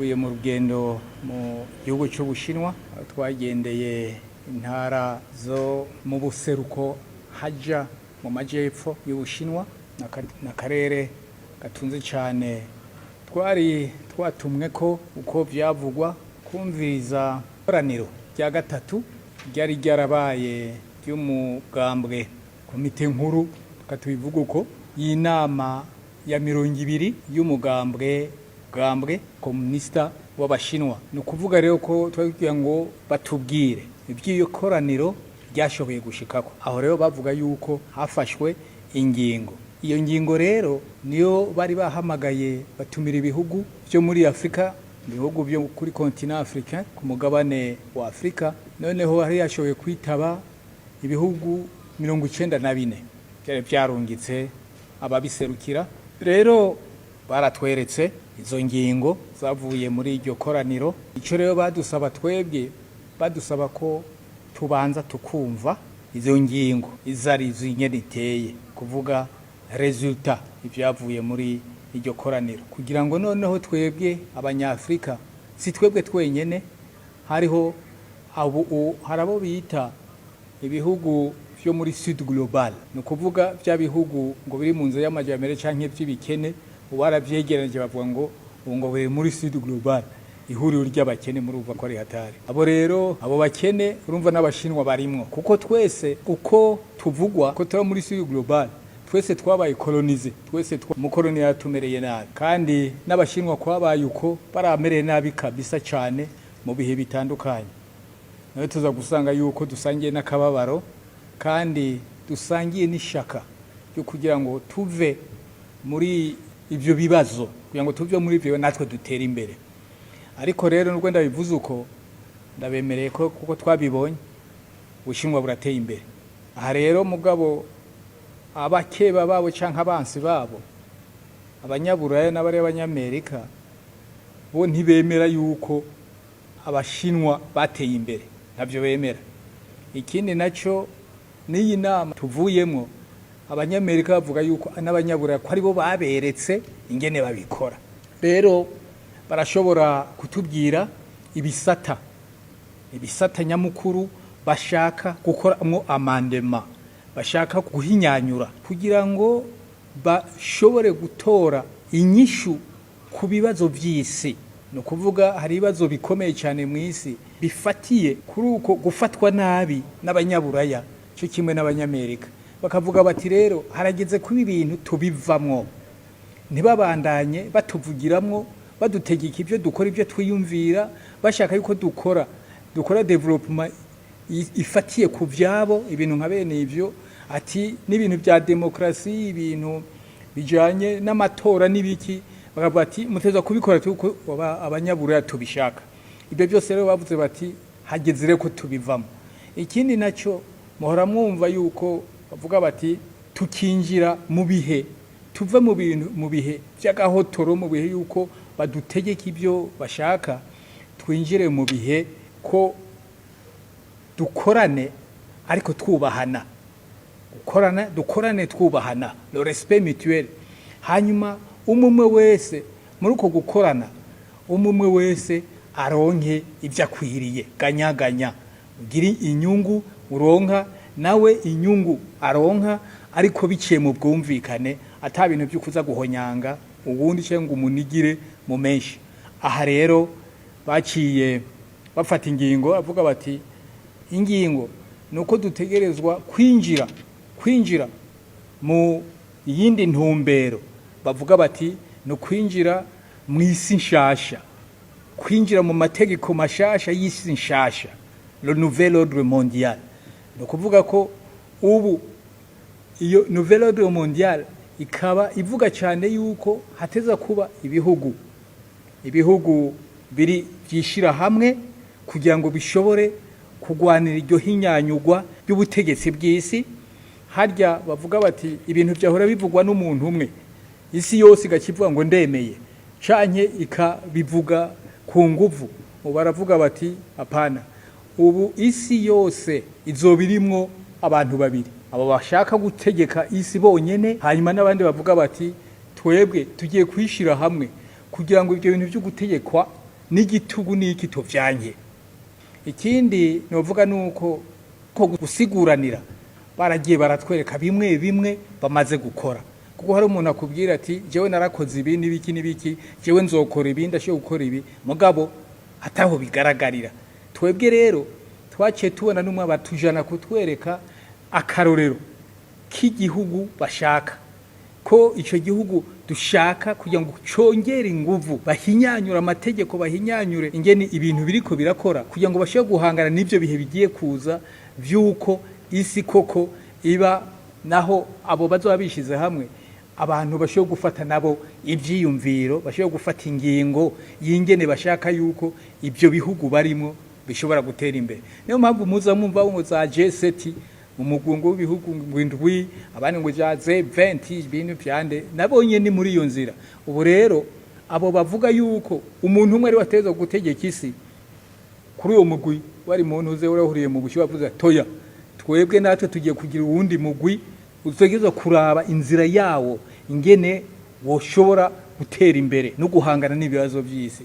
Uyu mu rugendo mu gihugu cy'Ubushinwa, twagendeye intara zo mu buseruko haja mu majepfo y'Ubushinwa, n'akarere gatunze cyane. Twari twatumwe ko uko byavugwa kumviriza ikoraniro rya gatatu ryari ryarabaye ry'umugambwe, komite nkuru tubivuga uko, y'inama ya 20 y'umugambwe gambwe komunisita w'Abashinwa. Ni ukuvuga rero ko twari kugira ngo batubwire iby'iyo koraniro ryashoboye gushikako. Aho rero bavuga yuko hafashwe ingingo. Iyo ngingo rero niyo bari bahamagaye, batumira ibihugu byo muri Afurika, ibihugu byo kuri continent africain, ku mugabane wa Afurika. Noneho hari yashoboye kwitaba ibihugu 94 byari byarungitse ababiserukira. Rero baratweretse izo ngingo zavuye muri iryo koraniro. Icyo rero badusaba twebwe, badusaba ko tubanza tukumva izo ngingo izo ari zo, ingene iteye, kuvuga résultat, ibyavuye muri iryo koraniro, kugira ngo noneho twebwe Abanyafurika, si twebwe twenyene, hariho abo, hari abo bita ibihugu vyo muri Sud Global, ni ukuvuga bya bihugu ngo biri mu nzira y'amajyambere canke by'ibikene. Ubu baravyegeranije, bavuga ngo ubu ngo biri muri Sud Global, ihuriro ry'abakene. Murumva ko ari hatari. Abo rero, abo bakene, urumva n'Abashinwa barimwo, kuko twese uko tuvugwa ko tuba muri Sud Global, twese twabaye colonisés, twese umukoroni yatumereye nabi, kandi n'Abashinwa kwabaye uko, baramereye nabi kabisa cyane mu bihe bitandukanye. Nawe tuza gusanga yuko dusangiye n'akababaro kandi dusangiye n'ishaka ryo kugira ngo tuve muri ibyo bibazo, kugira ngo tuve muri ibyo natwe dutere imbere. Ariko rero nubwo ndabivuze uko, ndabemereye ko kuko twabibonye, Ubushinwa burateye imbere. Aha rero mugabo abakeba babo canke abansi babo, Abanyaburaya n'abari Abanyamerika, bo ntibemera yuko Abashinwa bateye imbere, ntabyo bemera. Ikindi naco, n'iyi nama tuvuyemwo, Abanyamerika bavuga yuko n'Abanyaburaya ko aribo baberetse ingene babikora. Rero barashobora kutubwira ibisata nyamukuru bashaka gukoramwo amendements, bashaka guhinyanyura kugira ngo bashobore gutora inyishu ku bibazo vy'isi. Ni ukuvuga hari ibibazo bikomeye cyane mu isi bifatiye kuri uko gufatwa nabi n'Abanyaburaya cyo kimwe n'Abanyamerika. Bakavuga bati rero harageze kuba ibintu tubivamwo, ntibabandanye batuvugiramwo, badutegeka ibyo dukora, ibyo twiyumvira, bashaka yuko dukora développement ifatiye ku vyabo, ibintu nka bene ivyo, ati n'ibintu bya demokarasi, ibintu bijanye n'amatora n'ibiki. Bakavuga ati muteza kubikora tuko Abanyaburaya tubishaka. Ibyo byose rero bavuze bati hageze rero ko tubivamo. Ikindi nacyo, muhora mwumva yuko bavuga bati tukinjira mu bihe, tuve mu bintu, mu bihe by'agahotoro, mu bihe yuko badutegeka ibyo bashaka, twinjire mu bihe ko dukorane ariko twubahana, gukorana, dukorane twubahana, le respect mutuel. Hanyuma umwe wese muri uko gukorana, umwe wese aronke ibyo akwiriye, gagnant-gagnant, ugire inyungu uronka, nawe inyungu aronka, ariko biciye mu bwumvikane, ata bintu byo kuza guhonyanga ubundi cyangwa ngo umunigire mu menshi. Aha rero baciye bafata ingingo, avuga bati ingingo ni uko dutegerezwa kwinjira mu yindi ntumbero. Bavuga bati ni ukwinjira mu isi nshasha, kwinjira mu mategeko mashasha y'isi nshasha, le nouvel ordre mondial. Ni ukuvuga ko ubu iyo nouvel ordre mondial ikaba ivuga cyane yuko hateza kuba ibihugu biri byishira hamwe kugira ngo bishobore kugwanira iryo hinyanyugwa ry'ubutegetsi bw'isi. Harya bavuga bati ibintu byahora bivugwa n'umuntu umwe, isi yose igakivuga ngo ndemeye, canke ikabivuga ku nguvu, ubu baravuga bati apana, ubu isi yose izoba irimwo abantu babiri, abo bashaka gutegeka isi bonyene, hanyuma n'abandi bavuga bati twebwe tugiye kwishira hamwe kugira ngo ibyo bintu byo gutegekwa. N'igitugu n'iki tuvyanke. Ikindi novuga nuko ko gusiguranira baragiye baratwereka bimwe bimwe bamaze gukora, kuko hari umuntu akubwira ati: "Jewe narakoze ibi n'ibiki n'ibiki, jewe nzokora ibi, ndashoboye gukora ibi", mugabo ataho bigaragarira. Twebwe rero twaciye tubona n'umwe batujana kutwereka akarorero k'igihugu bashaka, ko icyo gihugu dushaka kugira ngo congere inguvu, bahinyanyure amategeko, bahinyanyure ingene ibintu biriko birakora, kugira ngo bashobore guhangana n'ibyo bihe bigiye kuza vy'uko isi koko iba naho abo bazoba bishize hamwe, abantu bashobora gufata nabo ivyiyumviro, bashobora gufata ingingo y'ingene bashaka yuko ibyo bihugu barimo bishobora gutera imbere. Niyo mpamvu muza mwumva ngo za G7, umugungo w'ibihugu ngwindwi, abandi ngo za G20, ibintu vyande nabonye ni muri iyo nzira. Ubu rero abo bavuga yuko umuntu umwe ari wateza gutegeka isi kuri uwo mugwi wari mu ntuze urahuriye mu bushyuhe, bavuze: "Toya, twebwe natwe tugiye kugira uwundi mugwi utegerezwa kuraba inzira yawo ingene woshobora gutera imbere no guhangana n'ibibazo by'isi."